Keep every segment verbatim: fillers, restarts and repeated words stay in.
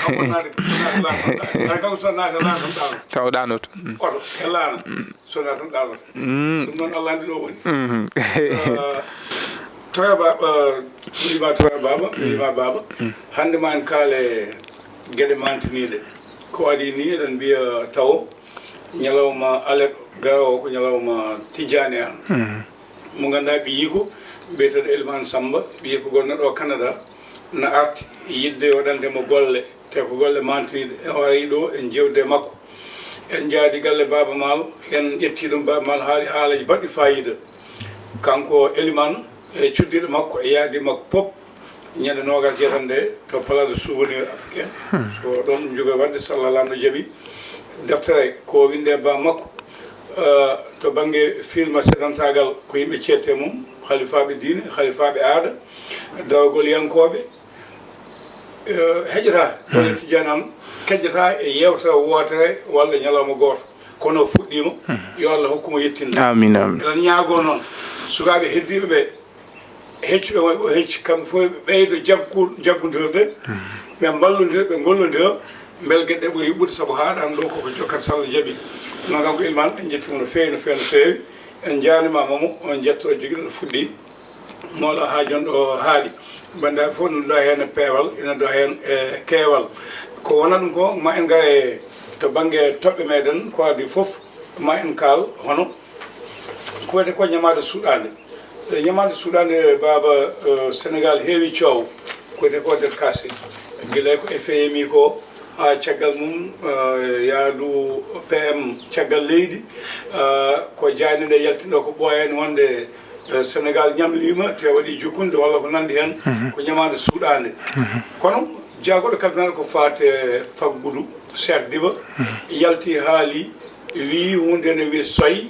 kanko naata, naata laana, kanko so naata laana tan ɗaano. Taw ɗaanoto. Mm. Oto, e laana. So naata tan ɗaanoto. Mm. Ɗum noon Allah anndi ɗo woni. Mhm. Eh, Toya Ba-, eh, mi wiima Toya Baaba, mi wiima Baaba. Mm. Hannde ma en kaale geɗe mantiniiɗe. Ko adii ni eɗen mbiya tawo ñalawma alet garoowo ko ñalawma tijjaani en. Mm. Mo ngannduɗaa ɓiyiiko biyeteeɗo Elimane Sammba, ɓiyiiko gonɗo ɗo Canada, na arti yiɗde waɗande mo golle, te ko golle mantiniiɗe. En warii ɗo en jewde e makko. En njaadi galle Baaba Maal, en ƴetti ɗum Baaba Maal haali haalaji baɗɗi faayiida. Kanko Elimane e cuddiiɗo makko e yaadi makko pop, ñande noogas jeetati nde to Place de Souvenir Africain. Hmm. So ɗon ɗum jogo waɗde, so Allah laamɗo jaɓi, deftere ko winde e ba makko, eh, to bannge film seedantaagal ko yimɓe ceedte mum, halifaaɓe diine, halifaaɓe aada, dawgol yankooɓe, eh, heƴata, hmm, walla tijjani am, kejjata e yewtere wootere walla ñalawma gooto. Kono fuɗɗiima, hmm, yo Allah hokku mo yettinde. Amiin, amiin. Eɗen ñaagoo noon, sukaaɓe heddiiɓe ɓe, heccuɓe mo, o hecci, kamɓe fof ɓe ɓeydo jaggu-, jaggondirde, ɓe mballondira, ɓe ngollondira, mbele geɗe ɗe ɓuri yuɓɓude, sabu haaɗaani ɗo koko jokkat, so Allah jaɓi. Noon kanko Elimane, en njettii mo no feewi, no feewi, no feewi. En njaarniima mo, on njetto jogiiɗo ɗo fuɗɗi, mawɗo haa jooni ɗo haaɗi. Banndiraaɓe fof, ina ɗo heen e peewal, ina ɗo heen e keewal. Ko wona ɗum ko, ma en ngar e to bannge toɓɓe meɗen, ko adii fof, ma en kaal hono ko wiyetee ko ñamaande suuɗaande. E ñamaande suuɗaande, baaba, eh, Senegaal heewi coow, ko wiyetee ko nder kaase. Gila ko F M I ko, haa caggal mum, eh, yaadu P M caggal leydi, eh, ko jaaynde nde yaltinɗo ko ɓooyaani wonde, eh, Senegaal ñamliima, te waɗi jukkunde walla ko nanndi heen, ko ñamaande suuɗaande. Kono jaagorɗo kalfinaaɗo ko faati e faggudu, Cheikh Diba, yalti haali, wii huunde ne wii soy,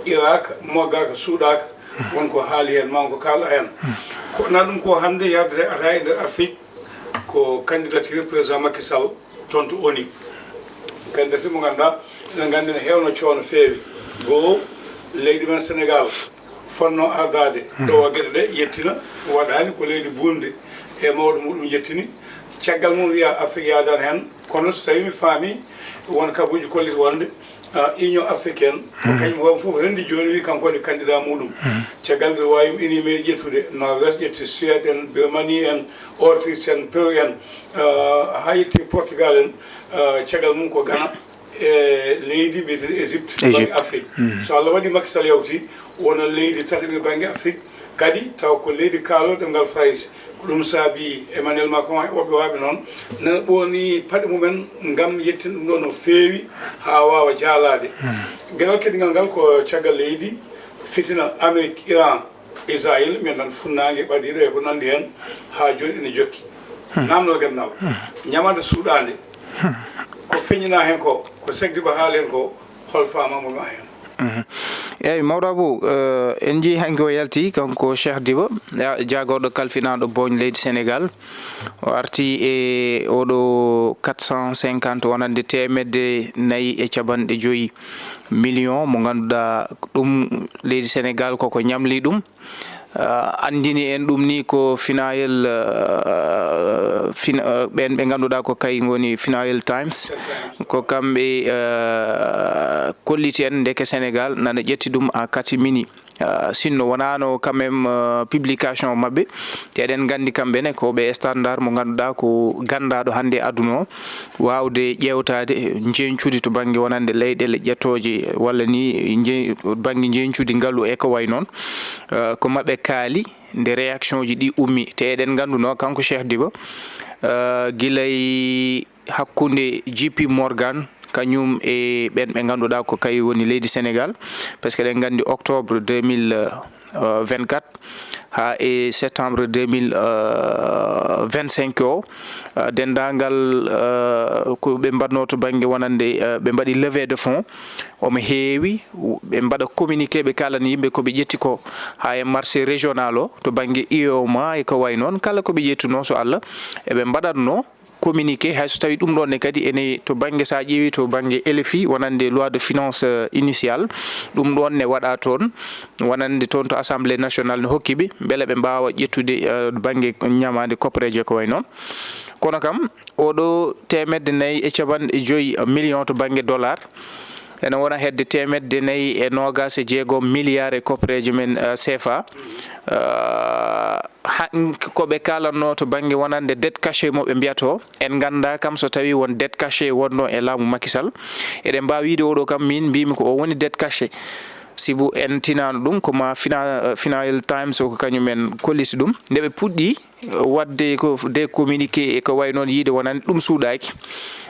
iraaka, moggaaka, suuɗaaka, won ko haali heen, ma ko kaala heen. Ko na ɗum ko hannde yahde ata e nder Afrique, ko candidature président Macky Sall toon to O N U. Candidature mo ngannduɗaa, eɗen nganndi ne heewno coono feewi. Goo, leydi men Senegaal fotno ardaade ɗo o geɗe ɗe yettina, waɗaani ko leydi buunde e mawɗo muɗum yettini. Caggal mum wiya Afrique yaadaani heen, kono so tawii mi faami won kabuuji kolliti wonde, ah, Union africaine, ko kañum hoore fof renndi jooni wi kanko woni candidat muɗum. Caggal nde Royaume-Uni meeɗi ƴettude, Norvège ƴetti, Suède en, Birmanie en, Autriche en, Pérou en, ah, haa yetti Portugal en, ah, caggal mum ko Ghana e leydi mbiyeteeɗi Égypte, Égypte. Bannge Afrique. So Allah waɗi Macky Sall yawti, wona leydi tataɓi bannge Afrique, kadi taw ko leydi kaalooɗo ɗemngal Farayse. Ko ɗum saabi Emmanuel Macron e woɓɓe waaɓe noon nana ɓoorni paɗe mumen ngam yettin ɗum ɗo no feewi haa waawa jaalaade. Geɗal keddigal ngal ko caggal leydi fitina Amérique, Iran, Israël, mbiyen tan funnaange ɓadiiɗo e ko nanndi heen, haa jooni ene jokki. Naamnal gandal, ñamaande suuɗaande, ko feññinaa heen ko, ko Cheikh Diba haali heen ko, hol faamamuya ma heen? Mhm. Eeyi, mawɗo Abou, eh, en njii hanki o yalti, kanko Cheikh Diba, ya-, jaagorɗo kalfinaaɗo booñ leydi Senegaal. O arti e oɗo quatre cent cinquante, wonande teemedde nayi e capanɗe joyi million mo ngannduɗaa ɗum leydi Senegaal koko ñamli ɗum. Ah, anndini en ɗum ni ko finayel, ah, fina-, ah, ɓen ɓe ngannduɗaa ko kay ngoni Finayel Times. Ko kamɓe, ah, kolliti en ndeke Senegaal nana ƴetti ɗum a katimini. Ah, sinno wonaano quand même, ah, publication maɓɓe, te eɗen nganndi kamɓe ne ko ɓe standard mo ngannduɗaa ko ganndaɗo hannde aduna o, waawde ƴeewtaade njeñcudi to bannge wonande leyɗeele ƴettooje walla ni nje-, bannge njeñcudi ngalu e ko wayi noon. Eh, ko maɓɓe kaali nde réaction ji ɗi ummi. Te eɗen ngannduno kanko Cheikh Diba, eh, gilay hakkunde J P Morgan, kañum e ɓen ɓe ngannduɗaa ko kay woni leydi Senegaal, parce que eɗen nganndi octobre deux mille vingt-quatre haa e septembre deux mille vingt-cinq o, eh, denndaangal, eh, ko ɓe mbaɗno to bannge wonande, eh, ɓe mbaɗi levée de fonds, omo heewi, ɓe mbaɗa communiqué, ɓe kaalani yimɓe ko ɓe ƴetti ko haa e marché régional o, to bannge U E M O A e ko wayi noon, kala ko ɓe ƴettuno so Allah, eɓe mbaɗatno communiqué, hay so tawi ɗum ɗon ne kadi ene to bannge, so a ƴeewi to bannge L F I, wonande loi de finance, euh, initiale, ɗum ɗon ne waɗa toon, wonande toon to Assemblée nationale ne hokki ɓe, mbele ɓe mbaawa ƴettude, euh, bannge ñamaande koppareeje ko wayi noon. Kono kam, oɗo teemedde nayi e capanɗe joyi million to bannge dollar, ene wona hedde teemedde nayi e noogas e jeegom milliard e koppareeje men, eh, C F A. Eh, ha-, ko ɓe kaalanno to bannge wonande dette cachée mo ɓe mbiyatoo, en nganndaa kam so tawii won dette cachée wonno e laamu Macky Sall. Eɗen mbaawi wiide oɗo kam, min mbiymi ko o woni dette cachée. Sibu en tinaano ɗum, ko ma Fina-, Financial Times o ko kañum en kolliti ɗum. Nde ɓe puɗɗi waɗde ko des communiqués e ko wayi noon, yiide wonande ɗum suuɗaaki.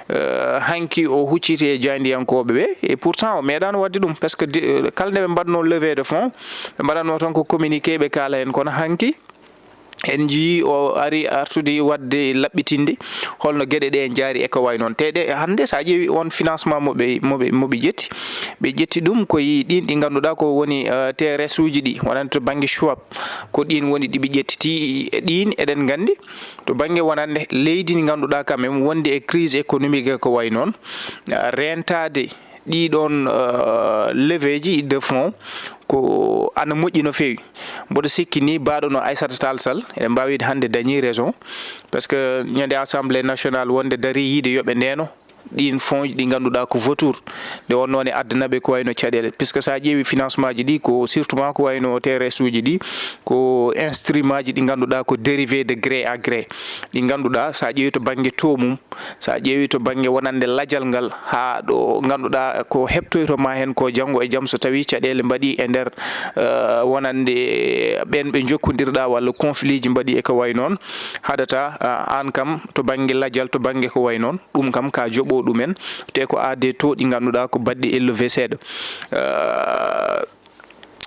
Eh, hanki o hucciti e jaayndiyankooɓe ɓe, et pourtant o meeɗaano waɗde ɗum, parce que de, kala nde ɓe mbaɗnoo levée de fonds, ɓe mbaɗatnoo tan ko communiqué, ɓe kaala heen, kono hanki en njiyii o ari artude waɗde laɓɓitinde holno geɗe ɗe njaari e ko wayi noon. Te ɗe hannde, so a ƴeewi on financement mo ɓe, mo ɓe, mo ɓe ƴetti, ɓe ƴetti ɗum ko e ɗin ɗi ngannduɗaa ko woni, eh, T R S uji ɗi, wonande to bannge Schwab, ko ɗin woni ɗi ɓe ƴettiti e ɗin, eɗen nganndi to bannge wonande leydi ndi ngannduɗaa quand même wonde e crise économique e ko wayi noon, eh, rentaade ɗii ɗoon, eh, levée ji de fonds ko ana moƴƴi no feewi. Mboɗo sikki ni baaɗo no Aissata Tall Sall, eɗen mbaawi wiide hannde dañii raison, parce que ñande Assemblée nationale wonde darii yiide yo ɓe ndeeno, ɗin fonds ji ɗi ngannduɗaa ko vautour, nde wonnoo ne addana ɓe ko wayno caɗeele, puisque so a ƴeewi financement ji ɗi, ko surtout ma ko wayno T R S uji ɗi, ko instrument ji ɗi ngannduɗaa ko dérivé de gré à gré, ɗi ngannduɗaa so a ƴeewi to bannge taux mum, so a ƴeewi to bannge wonande lajal ngal, haa ɗo ngannduɗaa ko heɓtoyto ma heen ko janngo e jam, so tawi caɗeele mbaɗi e nder, eh, wonande ɓeen ɓe njokkondirɗa walla conflit ji mbaɗi e ko way noon, haɗata, eh, aan kam to bannge lajal, to bannge ko way noon, ɗum kam ka joɓo ɗumen, te ko aade taux ɗi ngannduɗaa ko baɗɗi élevé seeɗa. Eh,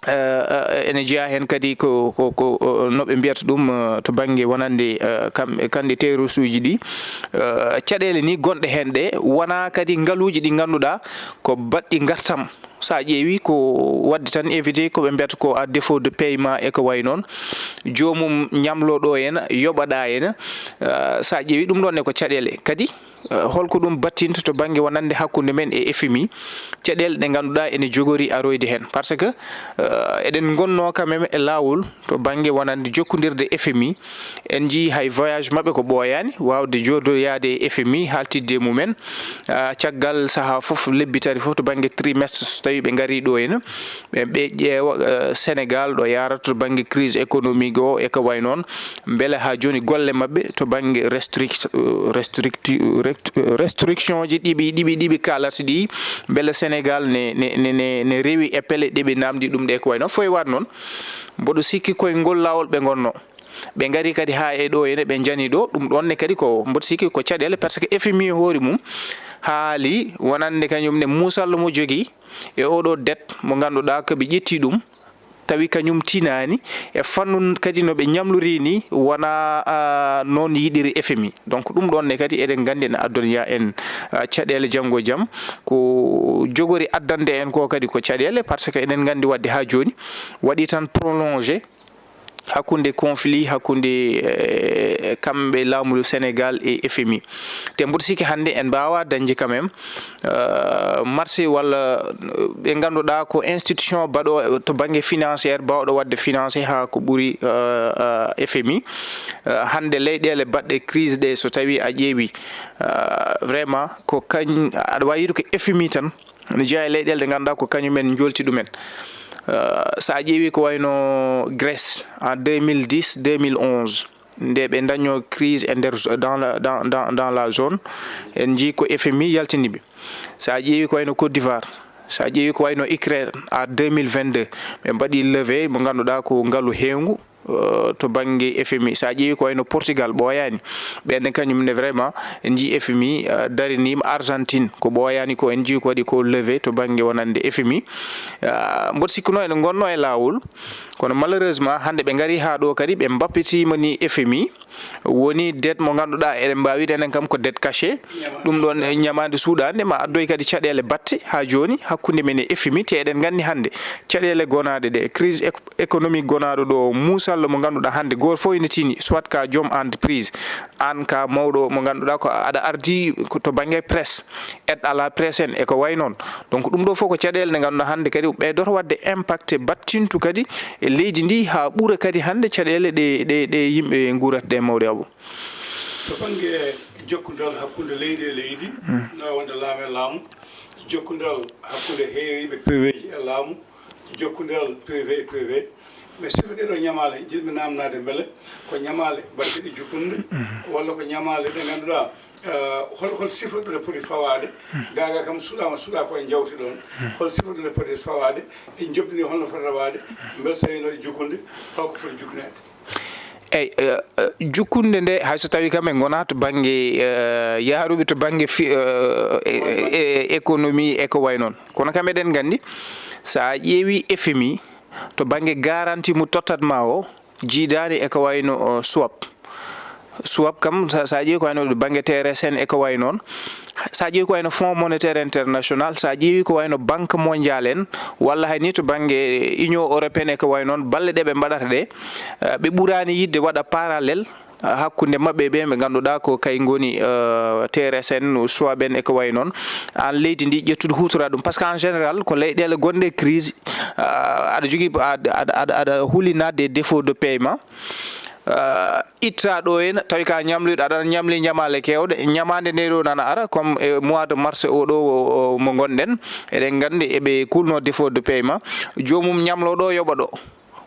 eh, ene jeyaa heen kadi ko, ko, ko, eh, no ɓe mbiyata ɗum, eh, to bannge wonande, eh, kam, kamɗe T R S uji ɗi, eh, caɗeele ni gonɗe heen ɗe, wonaa kadi ngaluuji ɗi ngannduɗaa ko baɗɗi ngartam. So a ƴeewi ko waɗde tan évité ko ɓe mbiyata ko à défaut de paiement e ko way noon, joomum ñamlo ɗo heen, yoɓa ɗa heen, eh, so a ƴeewi ɗum ɗoon ne ko caɗeele kadi. Eh, holko ɗum battinta to bannge wonande hakkunde men e F M I, caɗeele ɗe ngannduɗaa ene jogori aroyde heen? Parce que, eh, eɗen ngonnoo quand même e laawol to bannge wonande jokkondirde F M I. En njii hay voyage maɓɓe ko ɓooyaani waawde jooɗoyaade e F M I, haaltidde e mumen. Ah, caggal sahaa fof, lebbi tati fof to bannge trimestre, so tawii ɓe ngarii ɗo heen, ɓe, ɓe ƴeewa, eh, Sénégal ɗo yaarata to bannge crise économique o e ko way noon. Mbele haa jooni golle maɓɓe to bannge restrict-, restricti-, rect-, restriction ji ɗiɓi, ɗiɓi, ɗiɓi kaalata ɗi, mbele Sénégal ne, ne, ne, ne, ne rewi e pele ɗe ɓe naamndi ɗum ɗe ko way noon. Fof e waat noon, mboɗo sikki koye ngol laawol ɓe ngonnoo. Ɓe ngari kadi haa e ɗo ene ɓe njani ɗo, ɗum ɗoon ne kadi ko mboɗo sikki ko caɗeele, parce que F M I e hoore mum haali wonande kañum ne muusallo mo jogii e oɗo dette mo ngannduɗaa ko ɓe ƴetti ɗum, tawi kañum tinaani e fannu kadi no ɓe ñamlori ni, wonaa, ah, noon yiɗiri F M I. Donc, ɗum ɗoon ne kadi eɗen nganndi ene addoniya en, ah, caɗeele janngo e jam. Ko jogori addande en ko kadi ko caɗeele, parce que eɗen nganndi waɗde haa jooni waɗi tan prolongé hakkunde conflit, hakkunde, eh, kamɓe laamu Sénégal e F M I. Te mboɗo sikki hannde en mbaawa dañde quand même, eh, marché walla, eh, ɓe ngannduɗaa ko institution baɗo to bannge financière, baawɗo waɗde financé haa ko ɓuri, eh, eh, F M I. Eh, hannde leyɗeele baɗɗe crise ɗe, so tawi a ƴeewi, eh, vraiment ko kañ, aɗa waawi yiide ko F M I tan, ene jeyaa e leyɗeele ɗe ngannduɗaa ko kañum en njoolti ɗumen. Eh, so a ƴeewi ko wayno Grèce en deux mille dix, deux mille onze, nde ɓe dañno crise e nder z-, dans la, dans, dans, dans la zone, en njii ko F M I yaltini ɓe. So a ƴeewi ko wayno Côte d'Ivoire, so a ƴeewi ko wayno Ukraine en deux mille vingt-deux, ɓe mbaɗi levée mo ngannduɗaa ko ngalu heewngu, eh, to bannge F M I. So a ƴeewi ko wayno Portugal, ɓooyaani. Ɓeen ne kañum ne vraiment en njii F M I, eh, dariniima. Argentine ko ɓooyaani ko, en njii ko waɗi ko levée to bannge wonande F M I. Eh, mboɗo sikkuno ene ngonnoo e laawol, kono malheureusement hannde ɓe ngarii haa ɗo kadi ɓe mbappitiima ni F M I. Woni dette mo ngannduɗaa eɗen mbaawi wiide enen kam ko dette cachée. Ɗum ɗoon e ñamaande suuɗaande ma addoy kadi caɗeele batte haa jooni hakkunde men e F M I, te eɗen nganndi hannde caɗeele gonaaɗe ɗe, crise éco-, économique gonaaɗo ɗo, muusallo mo ngannduɗaa hannde gooto fof ene tini, soit ka joom entreprise, aan ka mawɗo mo ngannduɗaa ko aɗa ardi ko to bannge presse, aide à la presse en e ko way noon. Donc, ɗum ɗo fof ko caɗeele ɗe ngannduɗaa hannde kadi ɓeydoto waɗde impacté, battintu kadi e leydi ndi haa ɓura kadi hannde caɗeele ɗe, ɗe, ɗe yimɓe nguurata ɗe mawɗi Abou. To bannge jokkondal hakkunde leydi e leydi, na wonde laamu e laamu, jokkondal hakkunde heeriiɓe privé ji e laamu, jokkondal privé e privé. Mais sifa ɗee ɗoo ñamaale, njiɗmi naamnaade mbele ko ñamaale baɗteɗe jukunde, walla ko ñamaale ɗe ngannduɗaa, eh, hol, hol sifa ɗe poti fawaade? Gaagaa kam suuɗaama, suuɗaa ko en njawti ɗoon. Hol sifa ɗe poti fawaade? En njoɓɗini holno foti rawaade? Mbele so tawii no ɗe jukunde, holko foti jukuneede? Eyi, eh, eh, jukkunde nde, hay so tawii kam en ngonaa to bannge, eh, yahruɓe to bannge fi-, eh, e, e, e économie e ko way noon. Kono kam eɗen nganndi, so a ƴeewi F M I, to bannge garantie mo tottat ma o, jiidaani e ko wayno, o, swap. Swap kam, sa, sa ƴeewi ko wayno bannge T R S en e ko way noon, sa ƴeewi ko wayno Fonds Monétaire International, sa ƴeewi ko wayno Banque Mondiale en, walla hay ni to bannge Union Européenne e ko way noon, balle ɗe ɓe mbaɗata ɗe, eh, ɓe ɓuraani yiɗde waɗa parallèle, eh, hakkunde maɓɓe ɓe ɓe ngannduɗaa ko kay ngoni, eh, T R S en, swap en e ko way noon, aan leydi ndi ƴettude huutora ɗum. Parce que en général, ko leyɗeele gonɗe crise, eh, aɗa jogii, aɗa, aɗa, aɗa, aɗa huli naatde e défaut de paiement. ah, itta ɗo ena tawi ka ñamloyɗo, aɗa ñamli ñamaale keewɗe. Ñamaande nde ɗo nana ara, comme e mois de mars o ɗo, o, mo ngonɗen, eɗen nganndi eɓe kulno défaut de paiement, joomum ñamlo ɗo, yoɓa ɗo.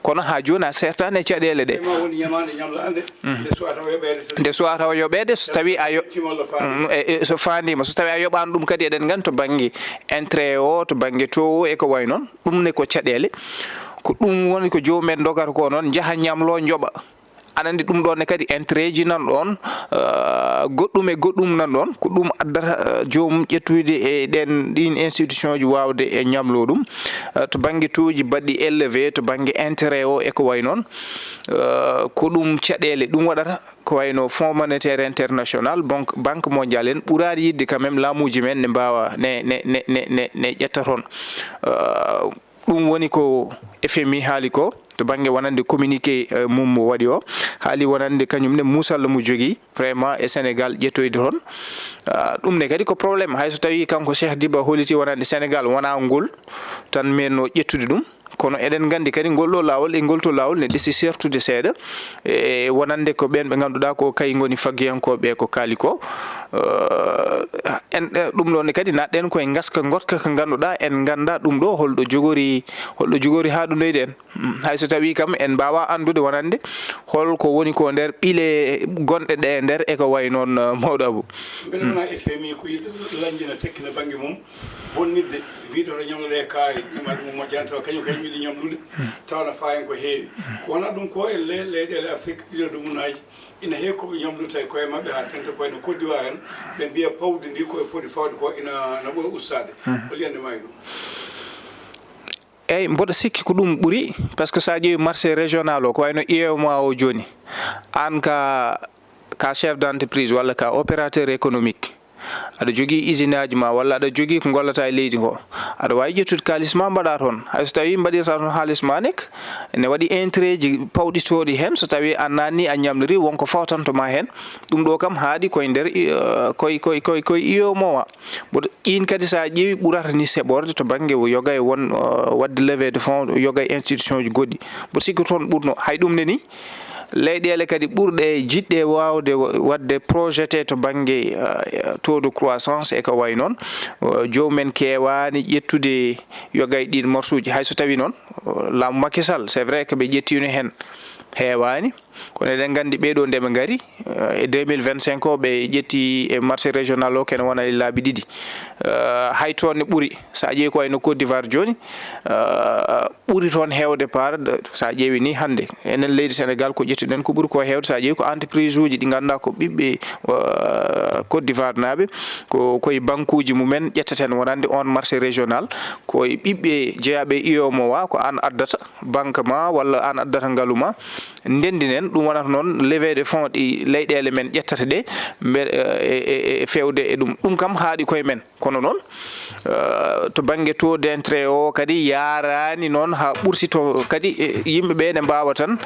Kono haa jooni a sertaani e caɗeele ɗe. Paiement woni ñamaande ñamlaande, nde suwaa tawa yoɓeede so nde suwaa tawa yoɓeede, so tawi a yo-, timol no faandi. Mm, e, e, so faandiima, so tawi a yoɓaani ɗum kadi, eɗen nganndi to bannge intérêt o, to bannge taux o e ko wayi noon, ɗum ne ko caɗeele. Ko ɗum woni ko joomum en ndogata ko noon, njaha ñamlo, njoɓa. Aɗa anndi ɗum ɗoon ne kadi intérêt ji nan ɗoon, eh, goɗɗum e goɗɗum nan ɗoon, ko ɗum addata, eh, joomum ƴettude e ɗeen, ɗiin institution ji waawde e ñamlo ɗum. Eh, to bannge taux ji baɗɗi élevé, to bannge intérêt o e ko wayi noon, eh, ko ɗum caɗeele ɗum waɗata, ko wayno Fonds Monétaire International, Banque, Banque Mondiale en ɓuraani yiɗde quand même laamuuji men ne mbaawa, ne, ne, ne, ne, ne, ne ƴetta toon. Eh, Ɗum woni ko F M I haali ko, to bannge wonande communiqué, eh, mum mo waɗi o, haali wonande kañum ne muusal mo jogii vraiment e Sénégal ƴettoyde toon. Ah, ɗum ne kadi ko problème, hay so tawii kanko Cheikh Diba holliti wonande Sénégal wonaa ngol tan meenno ƴettude ɗum, kono eɗen nganndi kadi ngol ɗo laawol e ngol to laawol ne ɗesi sertude seeɗa. E wonande ko ɓeen ɓe ngannduɗaa ko kayi ngoni faggiyankooɓe ko kaali ko. Eh, en, eh, ɗum ɗoon ne kadi naatɗen koye ngaska ngotka ko ngannduɗaa en nganndaa ɗum ɗo holɗo jogori, holɗo jogori haaɗunoyde en. Mm, hay so tawii kam en mbaawaa anndude wonande hol ko woni ko nder ɓile gonɗe ɗe nder e ko wayi noon, eh, mawɗo Abou. Mbele wonaa F M I ko yiɗde lanjina tekkina bannge mum, bonnitde, wiide hoto ñamlo ɗe kaari, ñamaade mum moƴƴaani, tawa kañum, kañum yiɗi ñamlude, tawa no faawi en ko heewi. Ko wonaa ɗum ko e le-, leyɗeele Afrik ɗiɗo dumunaaji, ina heewi ko ɓe ñamlutee koye maɓɓe, haa tenta koye no Côte d'Ivoire en, ɓe mbiya pawdi ndi ko ɓe poti fawde ko ina, no ɓuri ustaade. Hol yiyannde ma e ɗum? Eeyi, mboɗo sikki ko ɗum ɓuri, par ce que so a ƴeewi marché régional o, ko wayno U E M O A o jooni, aan ka, ka chef d'entreprise walla ka opérateur économique, aɗa jogii usine aji ma walla aɗa jogii ko ngollata e leydi ko, aɗa waawi ƴettude kaalis ma mbaɗa toon. Hay so tawii mbaɗirta toon haalis ma nek, ne waɗi intérêt ji pawɗitooɗi heen, so tawii a naatni a ñamliri, won ko fawtanto ma heen. Ɗum ɗo kam haaɗi koye nder, eh, koye, koye, koye, koye U E M O A. Mboɗo, ɗiin kadi, so a ƴeewi, ɓurata ni seɓorde to bannge o yoga e won, o, waɗde levée de fonds, yoga e institution ji goɗɗi. Mboɗo sikki toon ɓurno. Hay ɗum ne ni, leyɗeele kadi ɓurɗe jiɗɗe waawde wa-, waɗde projeté to bannge, eh, taux de croissance e ko wayi noon, o, joomum en keewaani ƴettude yoga e ɗiin morsuuji. Hay so tawii noon, o, laamu Macky Sall, c'est vrai que ɓe ƴettiino heen, heewaani. Kono eɗen nganndi ɓee ɗoo nde ɓe ngari, eh, e deux mille vingt-cinq o, ɓe ƴetti e marché régional o, kene wona e laabi ɗiɗi. Eh, hay toon ne ɓuri, so a ƴeewi ko wayno Côte d'Ivoire jooni, eh, ɓuri toon heewde part, so a ƴeewi ni hannde, enen leydi Sénégal ko ƴettuɗen ko ɓuri ko heewde, so a ƴeewi ko entreprise uji ɗi ngannduɗaa ko ɓiɓɓe, eh, Côte d'Ivoire naaɓe, ko koye banque uji mumen ƴetteten wonande on marché régional, ko e ɓiɓɓe jeyaaɓe e U E M O A, ko aan addata banque ma walla aan addata ngalu ma, ndenndinen, ɗum wonata noon levée de fonds ɗi leyɗeele men ƴettata ɗe, mbe-, e, e, e, e feewde e ɗum. Ɗum kam haaɗi koye men. Kono noon, eh, to bannge taux d'intérêt o kadi yaaraani noon haa ɓurti to kadi, eh, yimɓe ɓe ne mbaawa tan,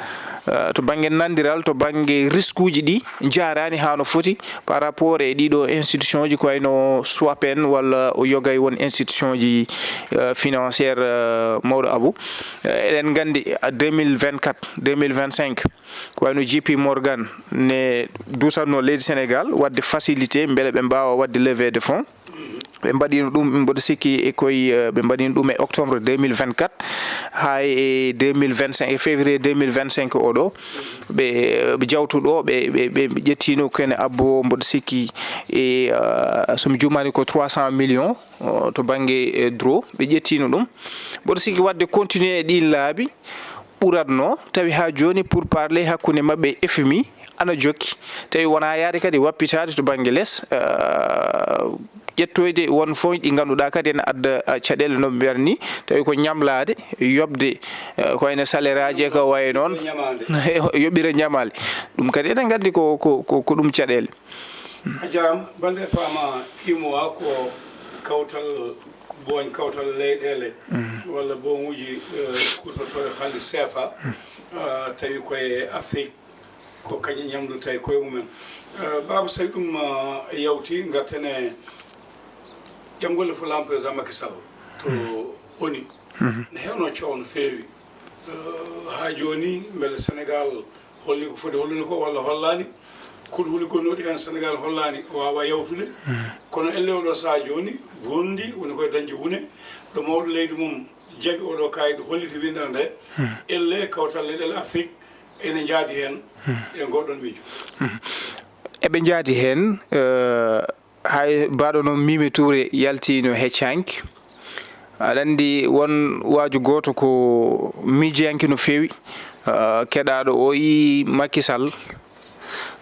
eh, to bannge nandiral, to bannge risque uji ɗi njaaraani haa no foti par rapport e ɗiɗo institution ji ko wayno swap en walla o yoga e won institution ji, eh, financière, eh, mawɗo Abou. Eh, eɗen nganndi, ah, deux mille vingt-quatre, deux mille vingt-cinq, ko wayno J P Morgan ne dusanno leydi Sénégal waɗde facilité mbele ɓe mbaawa waɗde levée de fonds. Ɓe mbaɗino ɗum, mboɗo sikki e koye, eh, ɓe mbaɗino ɗum e octobre deux mille vingt-quatre, haa e deux mille vingt-cinq, e février deux mille vingt-cinq oɗo, ɓe, ɓe jawtuɗo, ɓe, ɓe, ɓe ƴettino kene abbo, mboɗo sikki e, eh, so mi juumaani ko trois cent millions, o, to bannge, eh, dro, ɓe ƴettino ɗum. Mboɗo sikki waɗde continuer e ɗin laabi, ɓuratno, tawi haa jooni pour parler hakkunde maɓɓe e F M I ana jokki. Tawi wonaa yaade kadi wappitaade to bannge les, eh, ƴettoyde won fof ɗi ngannduɗaa kadi ene adda, eh, caɗeele no mbiyan ni, tawi ko ñamlaade, yoɓde, eh, ko wayno salaire aji e ko wayi noon, yoɓira ñamaale. Ɗum kadi eɗen nganndi ko, ko, ko, ko ɗum caɗeele. A jaaraama. Bannde paama, U E M O A ko kawtal, booñ kawtal leyɗeele walla booñuuji, eh, kuutortooɗe haalli C F A, eh, tawi koye Afrik, ko kañum ñamlirta e koye mumen. Eh, Baaba, so ɗum, eh, yawti, ngarten e ƴamgol fof laamu président Macky Sall to ONU. Ne heewno coow no feewi. Eh, haa jooni, mbele Sénégal holli ko foti hollude ko walla hollaani. Kulhuli gonnuɗi heen Senegaal hollaani o waawaa yawtude. Kono ellee oɗo sahaa jooni, Burundi woni koye dañde wune, ɗo mawɗo leydi mum jaɓi oɗo kaayiɗo holliti winndere nde. Ellee kawtal leyɗeele Afrik ene njaadi heen e ngooɗoon miijo. Eɓe njaadi heen, eh, hay mbaɗo noon Mimi Touré yaltiino heccaanki. Aɗa anndi won waaju gooto ko miijiyanke no feewi, eh, keɗaaɗo o yii Macky Sall,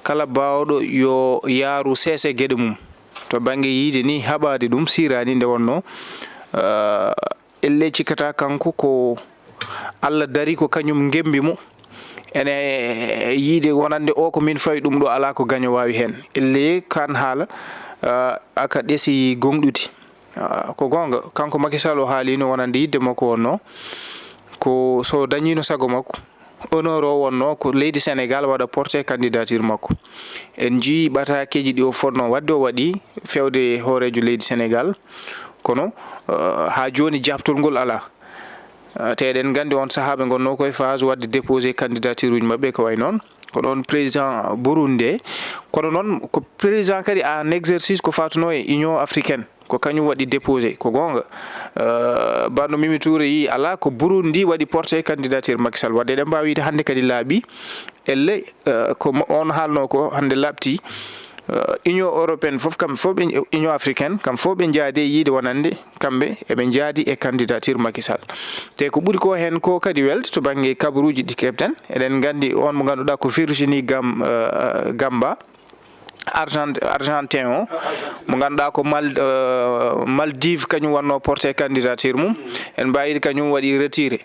kala baawɗo yo yaaru seese geɗe mum. To bannge yiyde ni haɓaade ɗum siiraani nde wonnoo, eh, ellee cikkata kanko ko Allah dari ko kañum ngembi mo. Ene yiyde wonande o ko min fawi ɗum ɗo alaa ko gaño waawi heen. Ellee kaan haala, eh, aka ɗesi goongɗude. Ah, ko goonga, kanko Macky Sall o haaliino wonande yidde makko wonnoo ko so dañiino sago makko, honneur o wonnoo ko leydi Senegaal waɗa porté candidature makko. En njiyii ɓataakeeji ɗi o fotnoo waɗde, o waɗi feewde hooreejo leydi Senegaal, kono, eh, haa jooni jaaɓtol ngol alaa. Eh, te eɗen nganndi on sahaa ɓe ngonnoo koye phase waɗde déposé candidature uji maɓɓe ko wayi noon. Ko ɗoon président Burundi nde, kono noon ko président kadi en exercice ko fatunoo e Union africaine. Ko kañum waɗi déposé, ko goonga. Eh, mbaɗno Mimi Touré yii alaa ko Burundi waɗi porté candidature Macky Sall. Waɗde eɗen mbaawi wiyde hannde kadi laaɓi, ellee, eh, ko mo-, on haalnoo ko hannde laaɓti. Eh, Union européenne fof, kamɓe fof ɓe, Union africaine, kamɓe fof ɓe njaadi e yiyde wonande kamɓe eɓe njaadi e candidature Macky Sall. Te ko ɓuri ko heen ko kadi welde to bannge kabaruuji ɗi keɓten. Eɗen nganndi on mo ngannduɗaa ko Virginie Gam-, eh, Gamba, Argent-, Argentin o, mo ngannduɗaa ko Mal-, eh, Maldives, kañum wonnoo porté candidature mum. En mbaawii kañum waɗi retiré.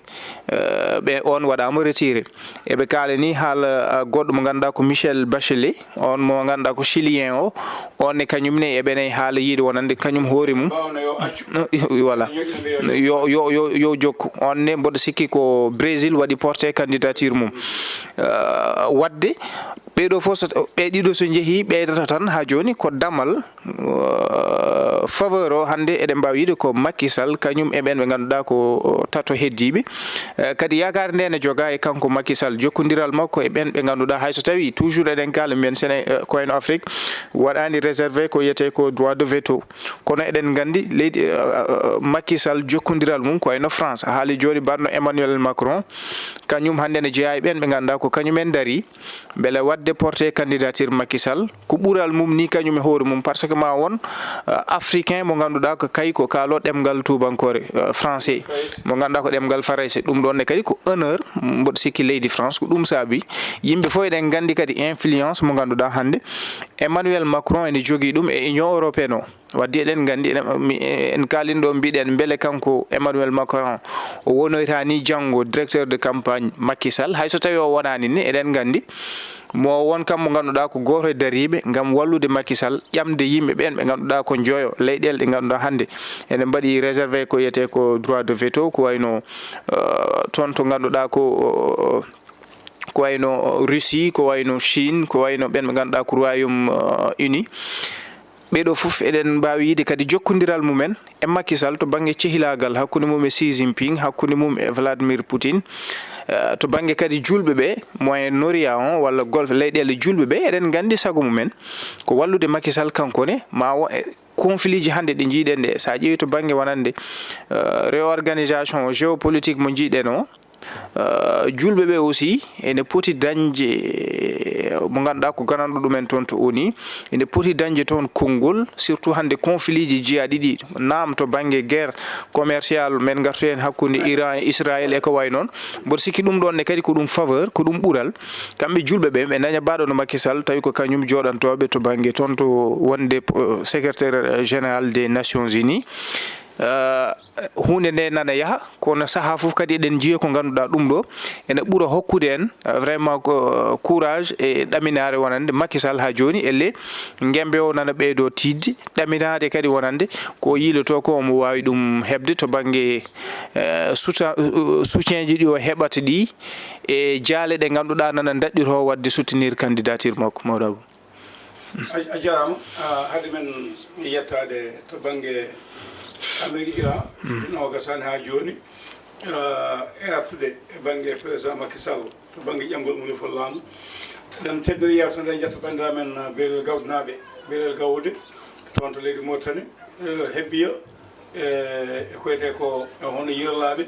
Eh, ɓe, on waɗaama retiré. Eɓe kaalani haala, ah, goɗɗo mo ngannduɗaa ko Michelle Bachelet, on mo ngannduɗaa ko chilien o, on ne kañum ne eɓe nay haala yiyde wonande kañum hoore mum. Voilà. Yo, yo, yo, yo jokku. On ne mboɗo sikki ko Brésil waɗi porté candidature mum. Eh, waɗde ɓee ɗo fof so, ɓe ɗiɗo so njehii ɓeydata tan haa jooni ko damal eh, faveur o hannde eɗen mbaawi wiyde ko Macky Sall, kañum e ɓeen ɓe ngannduɗaa ko, eh, tato heddiiɓe. Eh, kadi yaakaare nde ne jogaa e kanko Macky Sall, jokkondiral makko e ɓeen ɓe ngannduɗaa, hay so tawii toujours eɗen kaala mbiyen Séné-, eh, ko wayno Afrique waɗaani réservé ko wiyetee ko droit de veto. Kono eɗen nganndi leydi, eh, eh, Macky Sall jokkondiral mum ko wayno France. A haali jooni mbaɗno Emmanuel Macron, kañum hannde ne jeyaa e ɓeen ɓe ngannduɗaa ko kañum en ndarii. Mbele waɗde porté candidature Macky Sall ko ɓural mum ni kañum e hoore mum, parce que ma won, euh, africain mo ngannduɗaa ko kay ko kaalo ɗemngal tuubankoore, euh, français, mo ngannduɗaa ko ɗemngal farayse. Ɗum ɗoon ne kadi ko honneur, mboɗo sikki leydi France ko ɗum saabi yimɓe fof eɗen nganndi kadi influence mo ngannduɗaa hannde Emmanuel Macron ene jogii ɗum e Union européenne o. Waɗde eɗen nganndi, eɗen, mi, en kaalin ɗo, mbiɗen mbele kanko Emmanuel Macron o wonoyta ni janngo directeur de campagne Macky Sall, hay so tawii o wonaani ni, eɗen nganndi mo won kam mo ngannduɗaa ko gooto e dariiɓe ngam wallude Macky Sall, ƴamde yimɓe ɓeen ɓe ngannduɗaa ko njoyo leyɗeele ɗe ngannduɗaa hannde ene mbaɗi réservé ko wiyetee ko droit de veto, ko wayno, euh, toon to ngannduɗaa ko, euh, ko wayno Russie, ko wayno Chine, ko wayno ɓeen ɓe ngannduɗaa ko Royaume, euh, Uni. Ɓee ɗoo fof eɗen mbaawi yiyde kadi jokkondiral mumen e Macky Sall to bannge cehilaagal hakkunde mum e Xi Jinping, hakkunde mum e Vladimir Poutine. Eh, to bannge kadi juulɓe ɓe, Moyen-Orient o walla Golfe, leyɗeele juulɓe ɓe, eɗen nganndi sago mumen ko wallude Macky Sall kanko ne, ma wo e conflit ji hannde ɗi njiiɗen ɗe. So a ƴeewi to bannge wonande, eh, réorganisation géopolitique mo njiiɗen o, eh, juulɓe ɓe aussi ene poti dañde, eh, mo ngannduɗaa ko gananɗo ɗumen toon to Oni, ene poti dañde toon konngol, surtout hannde conflit ji jeyaa ɗiɗi, naam to bannge guerre commercial, men ngartu heen hakkunde Iran e Israël e ko wayi noon. Mboɗo sikki ɗum ɗoon ne kadi ko ɗum faveur, ko ɗum ɓural. Kamɓe juulɓe ɓe, ɓe daña mbaɗo no Macky Sall, tawi ko kañum jooɗantooɓe to bannge toon to wonde, eh, secrétaire général des Nations Unies. Eh, huunde nde nana yaha, kono sahaa fof kadi eɗen njiya ko ngannduɗaa ɗum ɗo ene ɓura hokkude en, eh, vraiment ko, eh, courage e ɗaminaare wonande Macky Sall haa jooni, ellee ngembe o nana ɓeydo tiiɗde, ɗaminaade kadi wonande ko yiilotoo ko omo waawi ɗum heɓde to bannge, eh, souta-, eh, soutien ji ɗi o heɓata ɗi e jaale ɗe ngannduɗaa nana ndaɗɗiroo waɗde soutenir candidature makko, mawɗo Abou. A, a jaaraama. Ah, hade men yettaade to bannge Amérique Iran, no o gasaani haa jooni, ah, e artude e bannge président Macky Sall, Bannge ƴamgol mum e fof laamu. Eɗen teddina yewtere nde, njetto banndiraaɓe men, eh, Belel Gawdinaaɓe, Belel Gawude, toon to leydi Mauritanie, eh, Hebbiya, eh, e ko wiyetee ko, eh, hono Yirlaaɓe,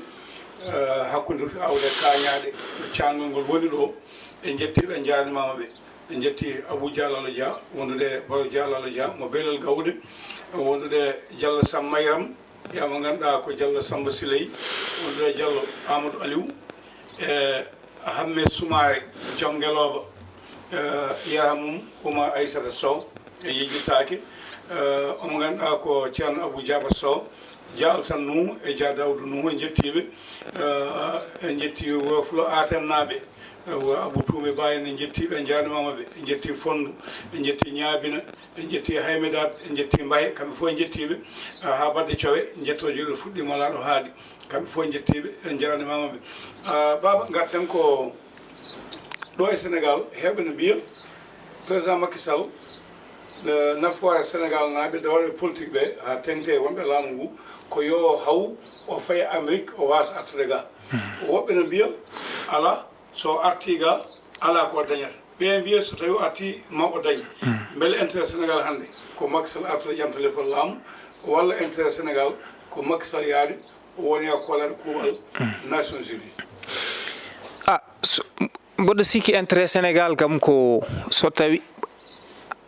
eh, hakkunde rufi aawde kaañaaɗe, ɗo caangol ngol woni ɗo. En njettii ɓe, en njaarnimaama ɓe. En njettii Abou Dialalo Dia, wondude Baro Dialalo Dia mo Belel Gawude, wondude Diallo Sam Mayram, yaa mo ngannduɗaa ko Diallo Samba Siley, wondude Diallo Amadou Aliou, e Hamme Soumaré, joom ngelooba, e yaha mum Oumar Aissata Sow, e yejjitaake, e omo ngannduɗaa ko Ceerno Abou Diaba Sow, Dia Alsan Nuhu e Dia Dawdu Nuhu, en njettii ɓe. E, en njettii wuro Fulo Aten naaɓe, e wuro Abou Toumé Ba en, en njettii ɓe, en njaarnimaama ɓe. En njettii Fonndu, en njettii Ñaabina, en njettii Haymedaat, en njettii Mbaye, kamɓe fof en njettii ɓe. E, haa Badde Cowe, njettooje ɗo fuɗɗiima laaɗo haaɗi. Kamɓe fof en njettii ɓe, en njaarnimaama ɓe. A, Baaba, ngarten ko ɗo e Senegaal, heewɓe no mbiya président Macky Sall, e, nafoore Senegaal naaɓe, dowlaaɓe politique ɓe, haa teŋti e wonɓe laamu ngu, ko yo haw o faye Amérique, o waasa artude ga. Woɓɓe no mbiya, alaa, so o artii ga, alaa ko o dañata. Ɓe mbiya so tawi o artii ma o dañ. Mbele intérêt Senegaal hannde ko Macky Sall artude ƴamta lefol laamu, walla intérêt Senegaal ko Macky Sall yaade o woni e koolaade kuuɓal Nations Unies? Ah, so, mboɗo sikki intérêt Senegaal kam ko so tawi,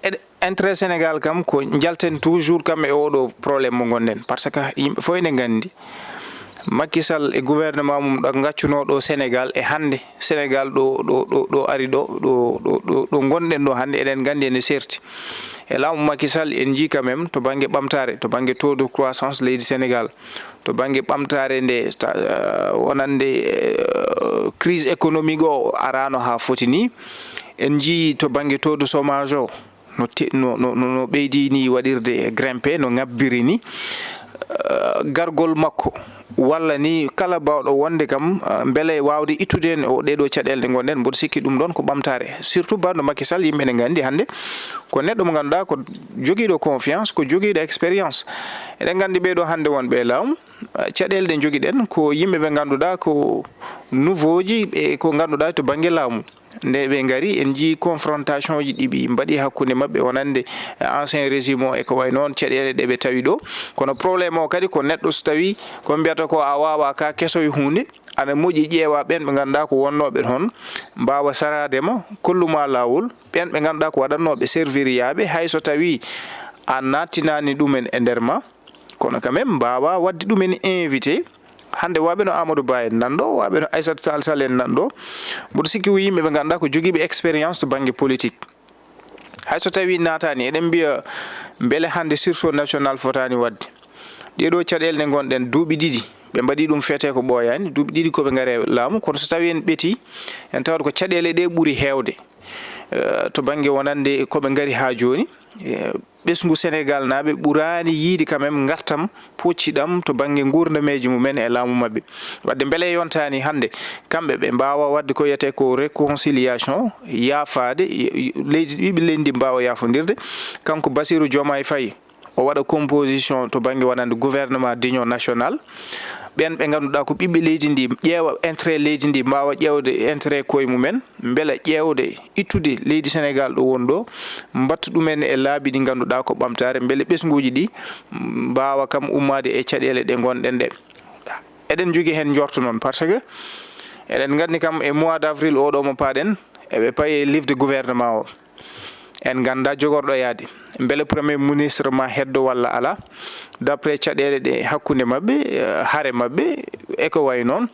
eɗe-, intérêt Senegaal kam ko njalten toujours kam e oɗo problème mo ngonɗen. Parce que yimɓe fof ene nganndi Macky Sall e gouvernement mum ɗo ngaccuno ɗo Senegaal e hannde Senegaal ɗo, ɗo, ɗo, ɗo ari ɗo, ɗo, ɗo, ɗo, ɗo ngonɗen ɗo hannde, eɗen nganndi ene serti. E laamu Macky Sall en njii quand même to bannge ɓamtaare, to bannge taux de croissance leydi Senegaal, to bannge ɓamtaare nde ta-, eh, wonande, eh, crise économique o araano haa foti ni. En njii to bannge taux de chômage o no te-, no, no, no, no ɓeydi ni waɗirde grimpé, no ŋabbiri ni. Eh, gargol makko walla ni kala baawɗo wonde kam, eh, mbele waawde ittude en o ɗeɗo caɗeele ɗe ngonɗen, mboɗo sikki ɗum ɗon ko ɓamtaare. Surtout baɗɗo Macky Sall, yimɓe ne nganndi hannde ko neɗɗo mo ngannduɗaa ko jogiiɗo confiance, ko jogiiɗo expérience. Eɗen nganndi ɓee ɗo hannde wonɓe e laamu, eh, caɗeele ɗe njogiɗen ko yimɓe ɓe ngannduɗaa ko nouveau ji, ɓe ko ngannduɗaa to bannge laamu. Nde ɓe ngari, en njii confrontation ji ɗi ɓe mbaɗi hakkunde maɓɓe, wonande ancien régime o e ko wayi noon, caɗeele ɗe ɓe tawi ɗo. Kono problème o kadi ko neɗɗo so tawi ko mbiyata ko a waawaa ka kesoy huunde, aɗa moƴƴi ƴeewa ɓeen ɓe ngannduɗaa ko wonnooɓe toon, mbaawa saraade ma, kollu ma laawol, ɓeen ɓe ngannduɗaa ko waɗatnooɓe servir yaaɓe, hay so tawi a nattinaani ɗumen e nder ma, kono quand même mbaawa waɗde ɗumen invité. Hannde waɓe no Amadou Ba en nan ɗo, waɓe no Aissata Tall Sall en nan ɗo. Mboɗo sikki ko yimɓe ɓe ngannduɗaa ko jogiiɓe expérience to bannge politique. Hay so tawi naataani, eɗen mbiya mbele hannde sursaut national fotaani waɗde. Ɗee ɗo caɗeele ɗe ngonɗen duuɓi ɗiɗi, ɓe mbaɗi ɗum feete ko ɓooyaani, duuɓi ɗiɗi ko ɓe ngari e laamu, kono so tawi en ɓetii, en tawat ko caɗeele ɗe ɓuri heewde, eh, to bannge wonande ko ɓe ngari haa jooni. Eh, ɓesngu Senegaal naaɓe ɓuraani yiide quand même ngartam pocciɗam to bannge nguurdameeji mumen e laamu maɓɓe. Wadde mbele yontaani hannde kamɓe ɓe mbaawa waɗde ko wiyetee ko réconciliation, yaafaade, y-, y-, leydi, ɓiɓɓe leydi ndi mbaawa yaafondirde. Kanko Bassirou Diomaye Faye, o waɗa composition to bannge wonande gouvernement d'union nationale. Ɓeen ɓe ngannduɗaa ko ɓiɓɓe leydi ndi, ƴeewa intérêt leydi ndi, mbaawa ƴeewde intérêt koye mumen, mbela ƴeewde ittude leydi Senegaal ɗo woni ɗo, mbatta ɗumen e laabi ɗi ngannduɗaa ko ɓamtaare, mbele ɓesnguuji ɗi mbaawa kam ummaade e caɗeele ɗe ngonɗen ɗe. Eɗen njogii heen njortu noon, parce que eɗen nganndi kam e mois d'avril oɗo mo paaɗen, eɓe payi e livre de gouvernement o. En nganndaa jogorɗo yaade. Mbele Premier Ministre ma heddo walla alaa, d'après caɗeele ɗe hakkunde maɓɓe, eh, hare maɓɓe, e ko wayi noon.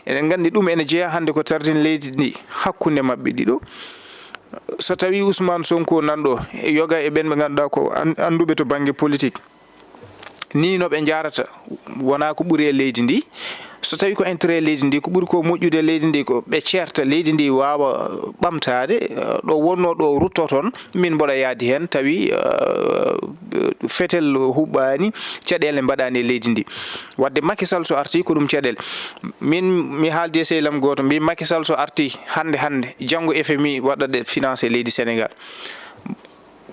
Eɗen nganndi ɗum ene jeyaa hannde ko tardini leydi ndi hakkunde maɓɓe ɗiɗo. So tawii Ousmane Sonko nan ɗo, e yoga e ɓeen ɓe ngannduɗaa ko an-, annduɓe to bannge politique, nii no ɓe njaarata, wonaa ko ɓuri e leydi ndi. So tawii ko intérêt leydi ndi, ko ɓuri ko moƴƴude leydi ndi, ko ɓe ceerta leydi ndi waawa ɓamtaade, eh, ɗo wonnoo ɗo rutto toon, min mboɗo yaadi heen, tawi, eh, fetel huɓɓaani, caɗeele mbaɗaani e leydi ndi. Wadde Macky Sall so artii ko ɗum caɗeele. Min mi haaldi e sehil am gooto, mbi Macky Sall so artii hannde, hannde, janngo F M I waɗat financé leydi Senegaal.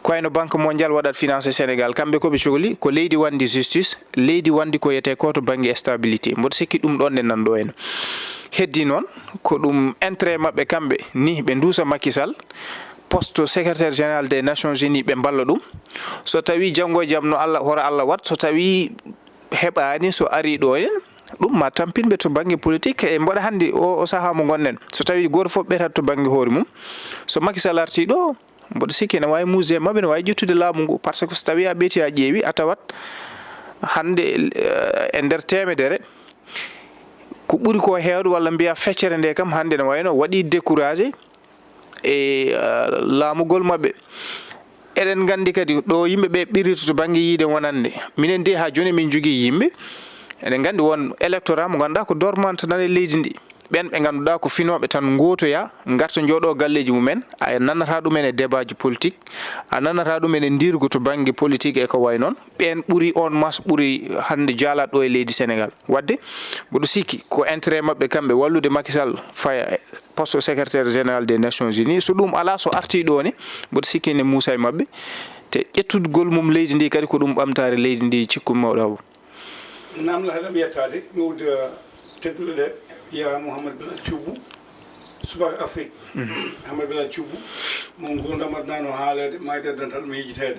Ko wayno Banque Mondiale waɗat financé Senegaal, kamɓe ko ɓe cohli ko leydi wanndi justice, leydi wanndi ko wiyetee ko to bannge stabilité. Mboɗo sikki ɗum ɗoon nde nan ɗo en. Heddi noon, ko ɗum intérêt maɓɓe kamɓe ni, ɓe nduusa Macky Sall, poste secrétaire général des Nations Unies, ɓe mballa ɗum. So tawii janngo e jam no Allah, hora Allah wat, so tawii heɓaani, so arii ɗo en, ɗum ma tampin ɓe to bannge politique. E mboɗa hannde o, o sahaa mo ngonɗen, so tawii gooto fof ɓetat to bannge hoore mum, so Macky Sall artii ɗo, mboɗo sikki ene waawi muusde e maɓɓe, ene waawi ƴettude laamu ngu, par ce que so tawii a ɓetii a ƴeewi, a tawat hannde, eh, e nder teemedere, ko ɓuri ko heewde walla mbiyaa feccere nde kam hannde ene wayno waɗi découragé e, eh, laamugol maɓɓe. Eɗen nganndi kadi ɗo yimɓe ɓe ɓirrito to bannge yiide wonande. Minen de haa jooni min njogii yimɓe, eɗen nganndi won électorat mo ngannduɗaa ko dormant nan e leydi ndi. Ɓeen ɓe ngannduɗaa ko finooɓe tan ngootoya, ngarta njooɗoo galleeji mumen, a nanata ɗumen e débat ji politique, a nanata ɗumen e ndirgu to bannge politique e ko wayi noon. Ɓeen ɓuri, on masse ɓuri hannde jaalaat ɗo e leydi Sénégal. Waɗde, mboɗo sikki ko intérêt maɓɓe kamɓe wallude Macky Sall faya poste secrétaire général des Nations Unies. So ɗum alaa, so artii ɗo ne, mboɗo sikki ne muusa e maɓɓe. Te ƴettugol mum leydi ndi kadi ko ɗum ɓamtaare leydi ndi, cikku mawɗo Abou. Namla haɗam yettaade, mi udda tedduɗo ɗe, ya Mouhamed Bilal Thioub, subaka Afrique. Mouhamed Bilal Thioub, mo nguurndam adnano haaleede, mayde dental mo yejjiteede.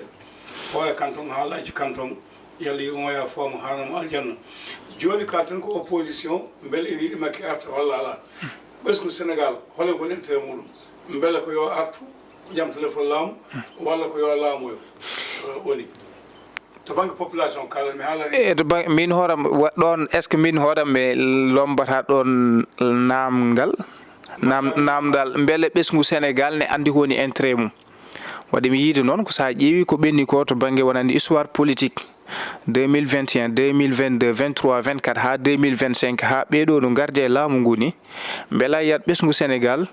Hoore kanton, haalaaji kanton, yalla yurmo ya foomo haanamo aljanna. Jooni kalten ko opposition, mbele ene yiɗi Macky arta walla alaa? Ɓesngu Sénégal, hol en ko woni intérêt muɗum? Mbele ko yo artu, jam téléphone laamu, walla ko yo laamoyo, eh, woni? To bannge population kaalan, mi haalani. E to bang-, min hooram wa-, ɗoon, est-ce que min hooram mi lombata ɗoon naamngal? Naam-, naamndal, mbele ɓesngu Sénégal ne anndi ko woni intérêt mum? Waɗi mi yiide noon ko so a ƴeewi ko ɓenni ko to bannge wonande histoire politique, deux mille vingt et un, deux mille vingt-deux, vingt-trois, vingt-quatre haa deux mille vingt-cinq, haa ɓeeɗo no ngardi e laamu ngu ni, mbela yiyat ɓesngu Sénégal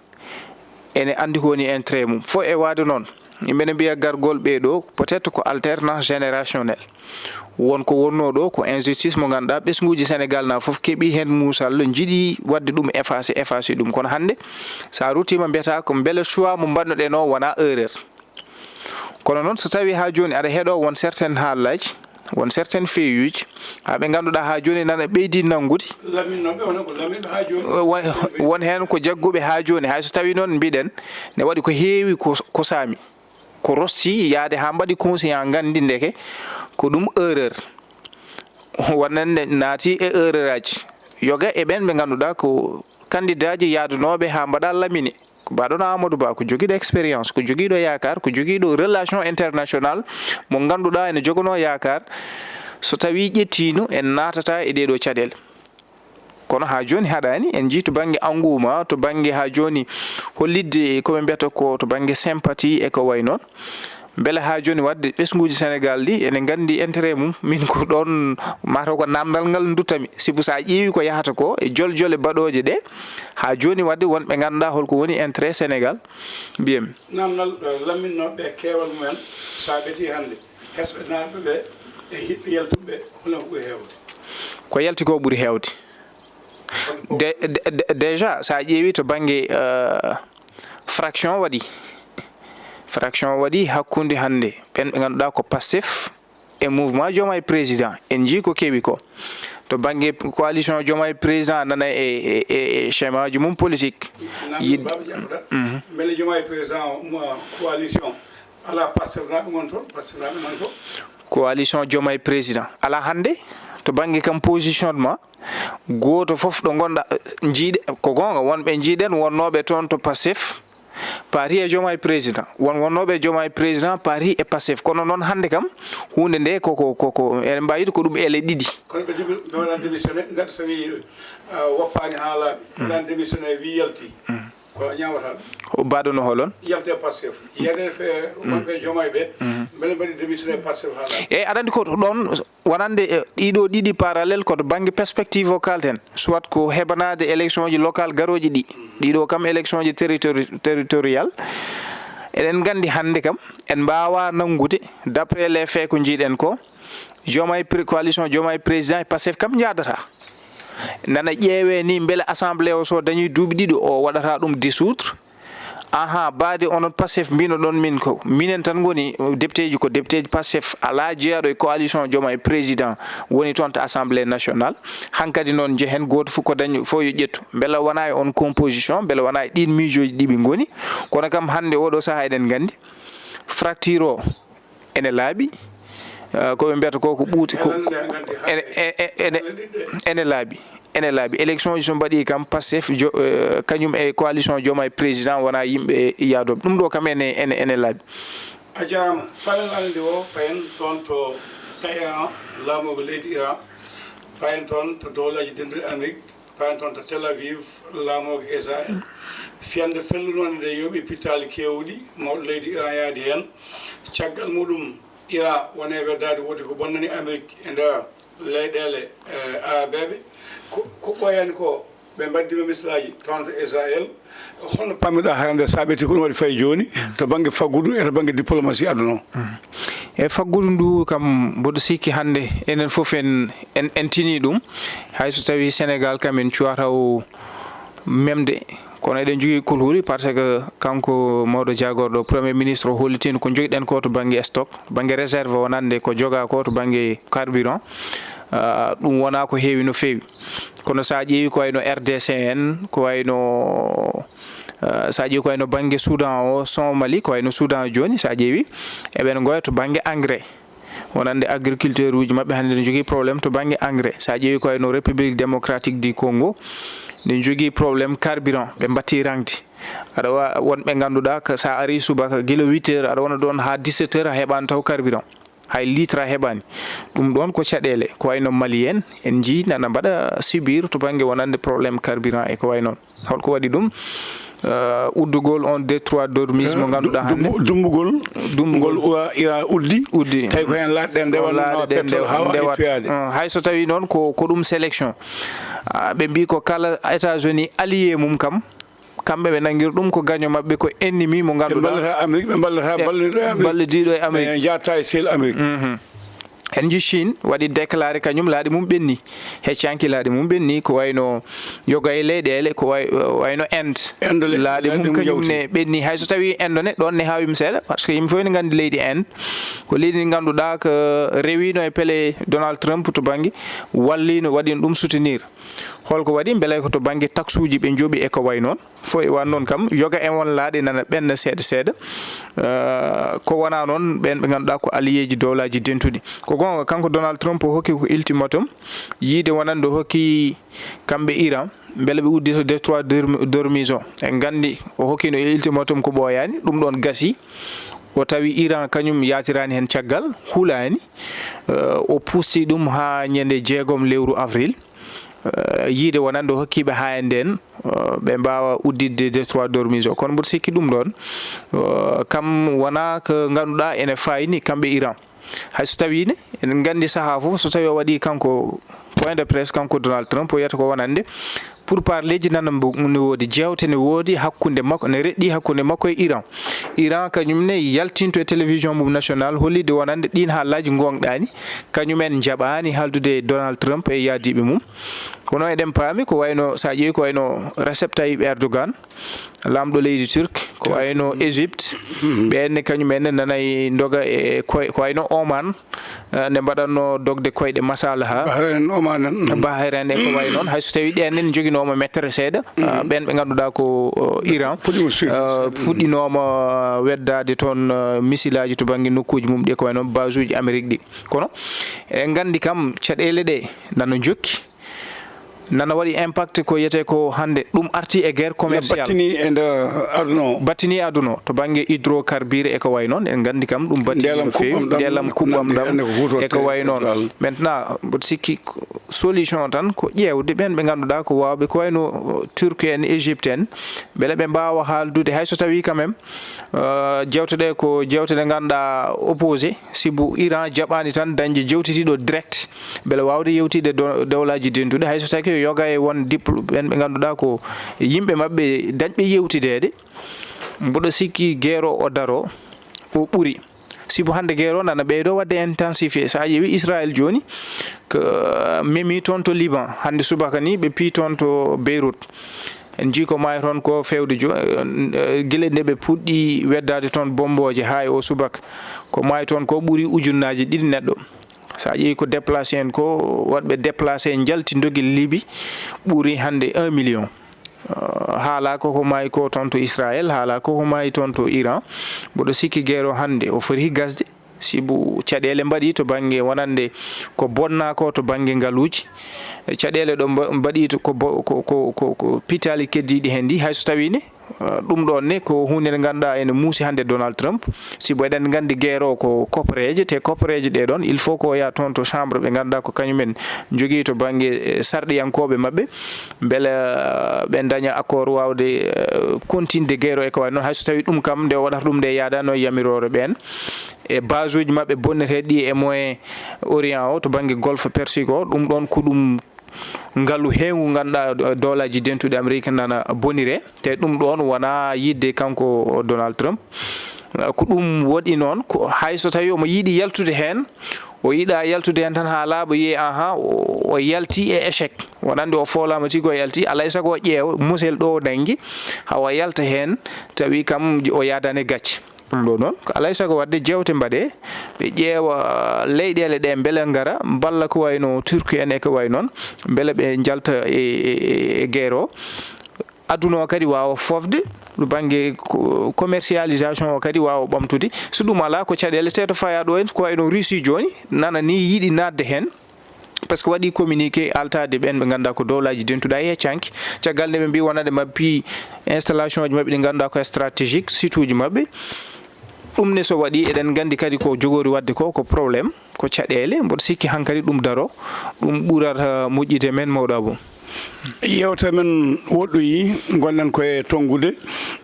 ene anndi ko woni intérêt mum. Fof e waade noon, yimɓe ne mbiya gargol ɓee ɗo, peut-être ko alternance générationnelle. Won ko wonnoo ɗo, ko injustice mo ngannduɗaa ɓesnguuji Sénégal na fof keɓi heen muusal, njiɗi waɗde ɗum effacé, effacé ɗum. Kono hannde, so a ruttiima, mbiyata ko mbele choix mo mbaɗnoɗen o wonaa erreur. Kono noon, so tawii haa jooni aɗa heɗoo won certaines haalaaji, won certaines feeyuuji, haa ɓe ngannduɗaa haa jooni nana ɓeydi nanngude. Laminnoɓe, onon ko laminɓe haa jooni. Won, won heen ko jagguɓe haa jooni, hay so tawii noon mbiɗen ne waɗi ko heewi ko, ko saami, ko rosti yaade haa mbaɗi conscient, nganndi ndeke ko ɗum erreur. Wonande naati e erreur aji. Yoga e ɓeen ɓe ngannduɗaa ko kandidaaji yaadunooɓe haa mbaɗa lamine. Ko mbaɗono Amadou Ba, ko jogiiɗo expérience, ko jogiiɗo yaakaar, ko jogiiɗo relation international mo ngannduɗaa ene jogonoo yaakaar. So tawii ƴettiino, en naatata e ɗee ɗoo caɗeele. Kono haa jooni haɗaani, en njii to bannge engouement, to bannge haa jooni hollitde ko ɓe mbiyata ko to bannge sympathie e ko wayi noon. Mbele haa jooni waɗde ɓesnguuji Sénégal ɗi ene nganndi intérêt mum, min ko ɗoon mataw ko naamndal ngal nduttami. Sibu so a ƴeewi ko yahata ko e joljole baɗooje ɗe, haa jooni waɗde won ɓe nganndaa holko woni intérêt Sénégal, mbiyami. Naamndal, eh, lamminnooɓe e keewal mumen, so a ɓetii hannde, hesɓe naatɓe ɓe e hiɓɓe yaltuɓe ɓe, hol en ko ɓuri heewde? Ko yalti ko ɓuri heewde. De-, de-, de-, déjà, so a ƴeewi to bannge, eh, fraction waɗi. Fraction waɗi hakkunde hannde ɓen ɓe ngannduɗaa ko Pastef e mouvement Diomaye Président. En njii ko kewi ko. To bannge coalition Diomaye Président nana e, e, e, e schéma ji mum politique. Yid- Mbele Diomaye Président, mo coalition. Alaa Pastef naaɓe ngon toon, Pastef naaɓe ngon toon. Coalition Diomaye Président. Alaa hannde to bannge kam positionnement gooto fof ɗo ngonɗa, eh, njiiɗe, ko goonga, wonɓe njiiɗen wonnooɓe toon to Pastef, parti e Diomaye Président. Won wonnooɓe Diomaye Président, parti e Pastef. Kono noon hannde kam, huunde nde koko, koko, eɗen mbawi ko ɗum ele ɗiɗi. Kono ɓe demi-, ɓe waɗan démissionné, neɗɗo so wi, eh, woppaani haa laaɓi, waɗan démissionné, wi yalti. Ko ñaawata ɗum. O mbaɗono holon? Yalti e Pastef. Yiyde fe wonɓe Diomaye ɓe, mbele mbaɗi démissionné Pastef haa laaɓi. Eyi, aɗa anndi ko ɗoon wonande, eh, ɗiɗo ɗiɗi parallèle ko to bannge perspective o kalten. Soit ko heɓanaade élection ji locale garooji ɗi. Ɗiɗo kam élection ji territori-, territorial. Eɗen nganndi hannde kam, en mbaawa nanngude, d'après les faits ko njiiɗen ko, Diomaye pré-, coalition Diomaye Président e Pastef kam njaadata. Nana ƴeewee ni mbele assemblée o so dañi duuɓi ɗiɗi o waɗata ɗum dissoudre. Aha, baade onon Pastef mbino ɗon min ko minen tan ngoni, uh, députéji, ko députéji Pastef, alaa jeyaɗo e coalition Diomaye président woni toon to Assemblée nationale. Hankadi noon njehen gooto fof ko dañi fof yo ƴettu. Mbela wonaa e on composition, mbela wonaa e ɗiin miijooji ɗi ɓe ngoni. Kono kam hannde oɗo sahaa eɗen nganndi fracture o ene laaɓi, uh, ko ɓe mbiyata ko ko ɓuuti ko ene, e, e, ene, ene laaɓi. Ene laaɓi. Élection ji so mbaɗii kam, Pastef jo-, eh, kañum e coalition Diomaye président wonaa yimɓe yaadooɓe. Ɗum ɗo kam ene, ene, ene laaɓi. A jaaraama. Palal alde o, payen toon to Tehran, laamorgo leydi Iran. Payen toon to Dowlaaji Dentuɗi Amerik. Payen toon to Tel Aviv, laamorgo Israel. Fiyande fellunoonde nde yooɓi pittaali keewɗi, mawɗo leydi Iran yaadi heen. Caggal muɗum, Iran woni e weddaade woti ko bonnani Amerik e nder leyɗeele, eh, arabeeɓe. Ko, ko ɓooyani ko, ɓe mbaɗdiima misilaaji toon to Israel. Holno paamirɗaa hannde so a ɓetti ko ɗum waɗi fayi jooni to bannge faggudu e to bannge diplomasi aduna o? E faggudu ndu kam, mboɗo sikki hannde enen fof en, en, en tinii ɗum. Hay so tawii Senegaal kam en cuwata o memde, kono eɗen njogii kulhuli, par ce que kanko mawɗo jaagorɗo, Premier Ministre, o hollitiino ko njogiɗen ko to bannge stock, bannge réserve wonande ko jogaa ko to bannge carburant. Ah, ɗum wonaa ko heewi no feewi. Kono so a ƴeewi ko wayno R D C en, ko wayno, ah, so a ƴeewi ko wayno bannge Soudan o, Somali, ko wayno Soudan jooni, so a ƴeewi, eɓen ngoya to bannge engrais. Wonande agriculteur uji maɓɓe hannde ne njogii problème to bannge engrais. So a ƴeewi ko wayno République Démocratique du Congo, ne njogii problème carburant, ɓe mbattii raŋde. Aɗa wa-, won ɓe ngannduɗaa ko so a arii subaka gila huit heures, aɗa wona ɗoon haa dix-sept heures, a heɓaani taw carburant. Hay litre a heɓaani. Ɗum ɗoon ko caɗeele. Ko wayno Mali en, en njii nana mbaɗa subir to bannge wonande problème carburant e ko way noon. Holko waɗi ɗum? Eh, uddugol on détroit d'Ormuz mo ngannduɗaa hannde. Dumbu-, dumbugol. Dumbugol. Ngol ura-, ira uddi. Uddi. Tawi ko heen laaɗe ɗe ndewatnoo petrol haa waɗi toyaade. Eh, hay so tawii noon ko, ko ɗum sélection. Ah, ɓe mbii ko kala États-Unis allié mum kam, kamɓe ɓe nanngiri ɗum ko gaño maɓɓe, ko ennemi mo ngannduɗaa. Ɓe mballata Amérique, ɓe mballata ballidiiɗo e Amérique. Ɓe njaarta e sel Amérique. Mhm. En njii Chine waɗi déclaré kañum laaɗe mum ɓenni. Heccanki laaɗe mum ɓenni, ko wayno yoga e leyɗeele, ko way-, wayno Inde. Inde le-, laaɗe mum kañum ne ɓenni. Hay so tawii Inde ne, ɗoon ne haawii mi seeɗa, par ce que yimɓe fof ene nganndi leydi Inde. Ko leydi ndi ngannduɗaa ko rewiino e pele Donald Trump to bannge walliino, waɗino ɗum soutenir. Holko waɗi? Mbele ko to bannge taksuuji ɓe njooɓi e ko way noon? Fof e wan noon kam, yoga e won laaɗe nana ɓenna seeɗa seeɗa. Eh, ko wonaa noon, ɓeen ɓe ngannduɗaa ko alliéji Dowlaaji Dentuɗi. Ko goonga, kanko Donald Trump o hokki ko ultimatum, yiide wonande o hokki kamɓe Iran, mbele ɓe uddita détroit d'Orm-, d'Ormuz o. En nganndi o hokkino e ultimatum ko ɓooyaani, ɗum ɗoon gasi. O tawi Iran kañum yaatiraani heen caggal, hulaani. Eh, o pusti ɗum haa ñande jeegom lewru avril. Eh, yiide wonande o hokkiiɓe haa e ndeen, eh, ɓe mbaawa udditde détroit d'Ormuz o. Kono mboɗo sikki ɗum ɗoon, eh, kam wonaa ko ngannduɗaa ene faayni kamɓe Iran. Hay so tawii ne, eɗen nganndi sahaa fof, so tawii o waɗii kanko point de presse, kanko Donald Trump, o wiyata ko wonande pourparlers ji nana mbo-, ne woodi, jeewte ne woodi hakkunde makko, ne reɗɗi hakkunde makko e Iran. Iran kañum ne yaltinto e télévision mum national, hollitde wonande ɗiin haalaaji ngoongɗaani, kañum en njaɓaani haaldude e Donald Trump e yaadiiɓe mum. Kono eɗen paami ko wayno, so a ƴeewi ko wayno Recep Tayyip Erdogan, laamɗo leydi Turc, ko wayno Égypte, ɓeen ne kañum en ne nanay ndoga e koy-, ko wayno Oman, eh, nde mbaɗatno dogde koyɗe masalaha. Bahrain, Oman en, mm. Bahrain e ko way noon. Hay so tawii ɗeen ne njoginooma mettere seeɗa, eh, ɓeen ɓe ngannduɗaa ko, eh, Iran, eh, fuɗɗinooma weddaade toon, eh, misilaaji to bannge nokkuuji mum ɗi ko way noon base uji Amérique ɗi. Kono eɗen nganndi kam caɗeele ɗe nana njokki, nana waɗi impact ko wiyetee ko hannde ɗum arti e guerre commerciale. Battini e nder aduna o. Battini aduna o to bannge hydrocarbure e ko way noon. En nganndi kam ɗum battini no feewi. Ndeelam kuɓɓam ɗam e ko way noon. Maintenant, mboɗo sikki ko solution tan ko ƴeewde ɓeen ɓe ngannduɗaa ko waawɓe ko wayno, uh, Turquie en, Égypte en, mbele ɓe mbaawa haaldude hay so tawii quand même, uh, jeewte ɗe ko jeewte ɗe ngannduɗaa opposé, sibu Iran jaɓaani tan dañde jewtitiiɗo direct mbele waawde yewtitde do-, dowlaaji dentuɗi, hay so tawii ko yoga e won dipl-, ɓeen ɓe ngannduɗaa ko yimɓe maɓɓe dañɓe yewtideede. Mboɗo sikki guerre o o daro, o ɓuri. Sibu hannde guerre o nana ɓeydo waɗde intensifié. So a ƴeewi Israël jooni, ko, uh, memi toon to Liban. Hannde subaka ni ɓe pii toon to Beyrouth. En njii ko maayi toon ko feewde jo-, eh, gila nde ɓe puɗɗii weddaade toon bommbooje haa e o subaka. Ko maayi toon ko ɓuri ujunnaaji ɗiɗi neɗɗo. So a ƴeewi ko déplacé en ko, waɗɓe déplacé njalti ndogi Libi ɓuri hannde un million. Eh, haalaa ko ko maayi ko toon to Israël, haalaa ko ko maayi toon to Iran. Mboɗo sikki geero hannde o foti gasde. Sibu caɗeele mbaɗi to bannge wonande ko bonnaa ko to bannge ngaluuji. Caɗeele ɗo mba-, mbaɗi to ko bo-, ko, ko, ko, ko pitaali keddiiɗi heen ndi, hay so tawii ne, eh, ɗum ɗoon ne ko huunde nde ngannduɗaa ene muusi hannde Donald Trump. Sibu eɗen nganndi geero ko kopporeeje, te kopporeeje ɗee ɗoon, il faut ko yaa toon to chambre ɓe ngannduɗaa ko kañumen njogii to bannge, eh, sarɗiyankooɓe maɓɓe, mbele, eh, ɓe ndaña accord waawde, eh, continde geero e ko wayi noon. Hay so tawii ɗum kam, nde o waɗata ɗum nde yaadaano e yamiroore ɓeen. E base uji maɓɓe bonneteeɗi ɗi e Moyen Orient o, to bannge Golfe Persique o, ɗum ɗoon ko ɗum ngalu heewngu ngannduɗaa do-, dowlaaji dentuɗi Amerique nana bonire. Te ɗum ɗoon wonaa yiɗde kanko Donald Trump. Ko ɗum waɗi noon, ko hay so tawii omo yiɗi yaltude heen, o yiɗaa yaltude heen tan haa laaɓa, yiyee, ahan, o, o yalti e échec. Wonande o foolaama tigi o yalti, alaa e sago o ƴeewa musel ɗo o nanngi, hawa yalta heen, tawi kam o yaadaani e gacce. Ɗum ɗo noon, ko alaa e sago waɗde jeewte mbaɗee, ɓe ƴeewa leyɗeele ɗe mbele ngara mballa ko wayi no Turquie en e ko wayi noon, mbele ɓe njalta e, e, e, e guerre o. Aduna o kadi waawa fofde, to bannge ko-, commercialisation o kadi waawa ɓamtude. So ɗum alaa, ko caɗeele tee to fayaa ɗo en, ko wayi no Russie jooni, nana ni yiɗi naatde heen. Par ce que waɗi communiqué altaade ɓeen ɓe ngannduɗaa ko dowlaaji dentuɗaa e heccanki. Caggal nde ɓe mbii wonande maɓɓe installation ji maɓɓe ɗi ngannduɗaa ko stratégique, site uji maɓɓe. Ɗum ne so waɗi, eɗen nganndi kadi ko jogoori waɗde ko, ko problème, ko caɗeele. Mboɗo sikki hankadi ɗum daro, ɗum ɓurata moƴƴude men, mawɗo Abou. Yewtere men woɗɗoyi, ngonɗen ko e tonngude,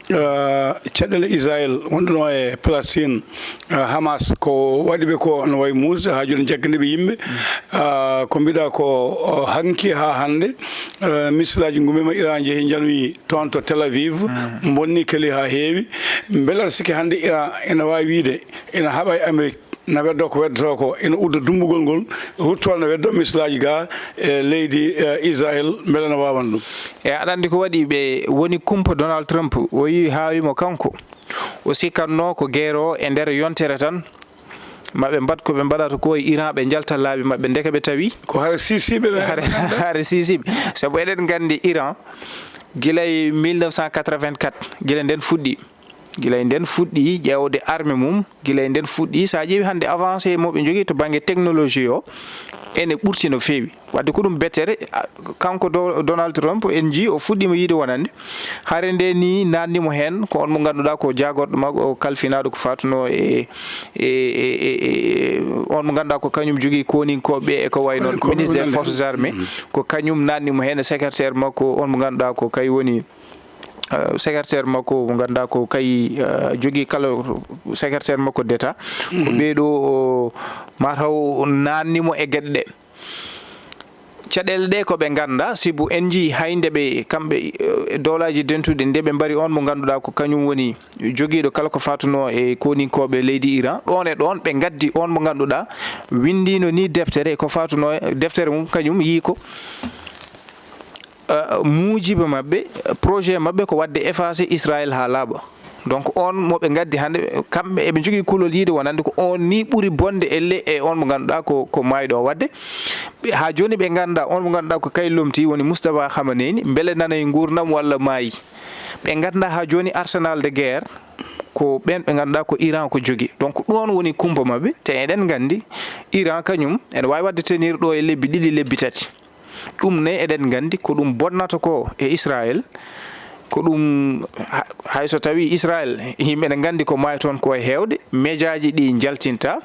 eh, caɗeele Israël wonɗo e Palestine, eh, Hamas, ko waɗi ɓe ko no wayi muusde, haa jooni jaggande ɓe yimɓe. Ah, ko mbiɗa ko, oh, hanki haa hannde, eh, misilaaji ngumeema Iran njehi njanoyi toon to Tel Aviv, bonni keli haa heewi. Mbele aɗa sikki hannde Iran ina waawi wiyde ina haɓa e Amérique, na weddoo ko weddotoo ko, ina udda dummbugol ngol, ruttoon na weddoo misilaaji gaa e leydi, eh, Israël, mbele na waawan ɗum? E aɗa anndi ko waɗi ɓe woni kumpa Donald Trump, o yii haawi mo kanko. O sikkatnoo ko geero e nder yontere tan, ma ɓe mbaɗ ko ɓe mbaɗata ko e Iran, ɓe njalta laabi maɓɓe, ndeke ɓe tawi ko hare siisiiɓe ɓe. Hare, hare siisiiɓe. Sabu eɗen nganndi Iran, gila e mille neuf cent quatre-vingt-quatre, gila nden fuɗɗi. Gila e nden fuɗɗi ƴeewde arme mum, gila e nden fuɗɗi, so a ƴeewi hannde avancé mo ɓe njogii to bannge technologie o, ene ɓurti no feewi. Wadde ko ɗum bettere, a, kanko Do-, Donald Trump, en njii o fuɗɗiima yiide wonande. Hare nde ni naatni mo heen, ko on mo ngannduɗaa ko jaagorɗo makko, o kalfinaaɗo ko faatuno e, e, e, e, e, on mo ngannduɗaa ko kañum jogii kooninkooɓe e ko wayi noon, ministre des forces armées, ko kañum naatni mo heen e secrétaire makko, on mo ngannduɗaa ko kay woni, eh, secrétaire makko mo ngannduɗaa ko kay, eh, jogii kala secrétaire makko d'État. Ko ɓeeɗo, o, mataw naatni mo e geɗe ɗe. Caɗeele ɗe ko ɓe ngannda, sibu en njii hay nde ɓe, kamɓe, eh, dowlaaji dentuɗi, nde ɓe mbari on mo ngannduɗaa ko kañum woni jogiiɗo kala ko faatuno e kooninkooɓe leydi Iran, ɗoon e ɗoon ɓe ngaddi on mo ngannduɗaa winndiino ni deftere ko faatuno e deftere mum, kañum yii ko, eh, muujiba maɓɓe, projet maɓɓe ko waɗde effacé Israël haa laaɓa. Donc, on mo ɓe ngaddi hannde, kamɓe eɓe njogii kulol yiide wonande ko on ni ɓuri bonde elle e on mo ngannduɗaa ko, ko maayɗo o. Wadde ɓe, haa jooni ɓe ngannda on mo ngannduɗaa ko kay lomti woni Moustapha Khamenei, mbele nana e nguurndam walla maayi. Ɓe ngannda haa jooni arsenal de guerre ko ɓeen ɓe ngannduɗaa ko Iran ko jogii. Donc, ɗoon woni kumpa maɓɓe. Te eɗen nganndi Iran kañum ene waawi waɗde tenir ɗo e lebbi ɗiɗi, lebbi tati. Ɗum ne eɗen nganndi ko ɗum bonnata ko e Israël, ko ɗum ha-, hay so tawii Israël, yimɓe ne nganndi ko maayi toon ko e heewde, mejaaji ɗi njaltinta,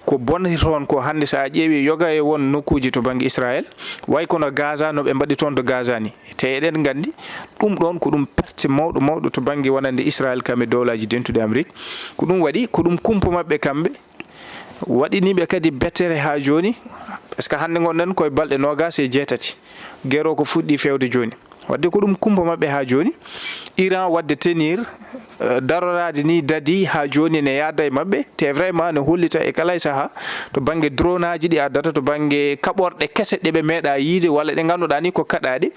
ko bonnata toon ko hannde so a ƴeewi yoga e won nokkuuji to bannge Israël, way kono Gaza no ɓe mbaɗi toon to Gaza ni. Te eɗen nganndi ɗum ɗoon ko ɗum perte mawɗo mawɗo to bannge wonande Israël kam e dowlaaji dentuɗi Amérique. Ko ɗum waɗi, ko ɗum kumpa maɓɓe kamɓe, waɗi ni ɓe kadi bettere haa jooni, par ce que hannde ngonɗen koye balɗe noogaas e jeetati, guerre o ko fuɗɗi feewde jooni. Wadde ko ɗum kumpa maɓɓe haa jooni, Iran waɗde tenir eh, daroraade ni dadi haa jooni ne yaada e maɓɓe, te vraiment ne hollita e kala e sahaa to bannge dronaaji ɗi addata, to bannge kaɓorɗe kese ɗe ɓe meeɗa yiide, walla ɗe ngannduɗaa ni ko kaɗaaɗe.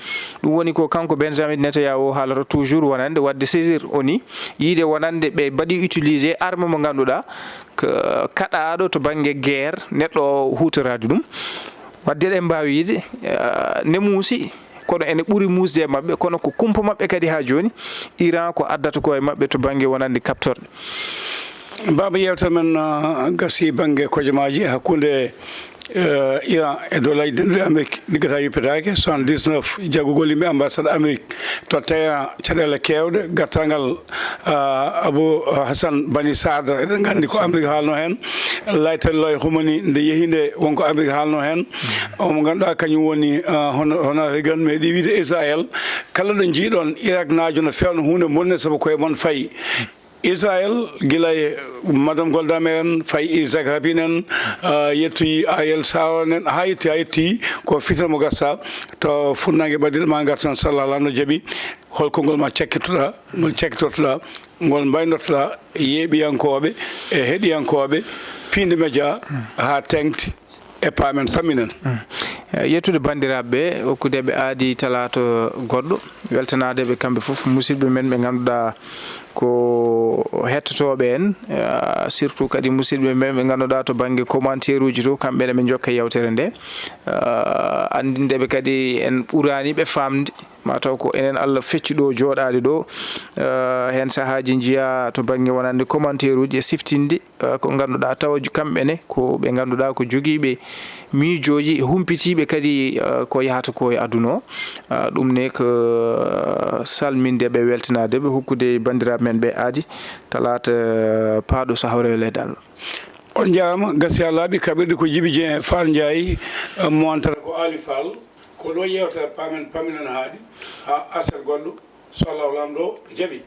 Ɗum woni ko kanko Benjamin Netanyahu haalata toujours wonande waɗde saisir ONU, yiide wonande ɓe mbaɗi utiliser arme mo ngannduɗaa ko kaɗaaɗo to bannge guerre, neɗɗo o huutoraade ɗum. Waɗde eɗen mbaawi yiide, eh, ne muusi, kono ene ɓuri muusde e maɓɓe, kono ko kumpa maɓɓe kadi haa jooni, Iran ko addata ko e maɓɓe to bannge wonande kaɓtorɗe. Baaba, yewtere men, uh, gasi bannge kojomaaji hakkunde, uh, Iran e dowlaaji denduɗi Amérique, ɗiggata yuppetaake, soixante-dix-neuf, jaggugol yimɓe ambassade Amérique to Téhéran, caɗeele keewɗe, gartangal, uh, Abou Hassan Bani Saad, eɗen nganndi ko Amérique haalno heen, laytalle Khomeini nde yehi nde, wonko Amérique haalno heen, omo ngannduɗaa kañum woni, uh, hono, hono Reagan meeɗi wiide Israël, kala ɗo njiiɗon Irak naajo no feewna huunde bonde sabu koye mon fayi. Israël, gila e Madame Golda Meir en, fayi Yitzhak Rabin en, ah, yettoyi Ariel Sharon en, haa yetti, haa yetti ko fitna mo gasa to funnaange ɓaddiɗo ma ngartan salla lanɗo jaɓi. Hol konngol ma cakkitoɗaa, ngol cakkitortoɗaa, ngol mbaynortoɗaa yeeɓiyankooɓe e heɗiyankooɓe Piindi Media haa teŋti? E paamen, pamminen. Mm. Eh, yettude banndiraaɓe ɓe, okkude ɓe aadi talaata goɗɗo, weltanaade ɓe kamɓe fof, musidɓe men ɓe ngannduɗaa ko hettotooɓe en, eh, surtout kadi musidɓe men ɓe ngannduɗaa to bannge commentaire uji to, kamɓe ne ɓe njokka yewtere nde. Eh, anndinde ɓe kadi en ɓuraani ɓe faamde, mataw ko enen Allah fecci ɗo jooɗaade ɗo. Eh, heen sahaaji njiya to bannge wonande commentaire uji e siftinde, eh, ko ngannduɗaa tawa ju-, kamɓe ne ko ɓe ngannduɗaa ko jogiiɓe miijooji, humpitiiɓe kadi, eh, ko yahata ko e aduna o. Eh, ɗum ne ko, eh, salminde ɓe, weltanaade ɓe, hokkude banndiraaɓe men ɓe aadi talaata, eh, paaɗo sahawre e leydi Allah. On njaaraama, gasi haa laaɓi, kaɓirɗe ko Jibi Jeŋ Faal Njaay, eh, mo wonta ko Aali Faal. Ko ɗo yewtere paamen, pamminen haaɗi, haa aset goɗɗo, so Allah Laamɗo jaɓi.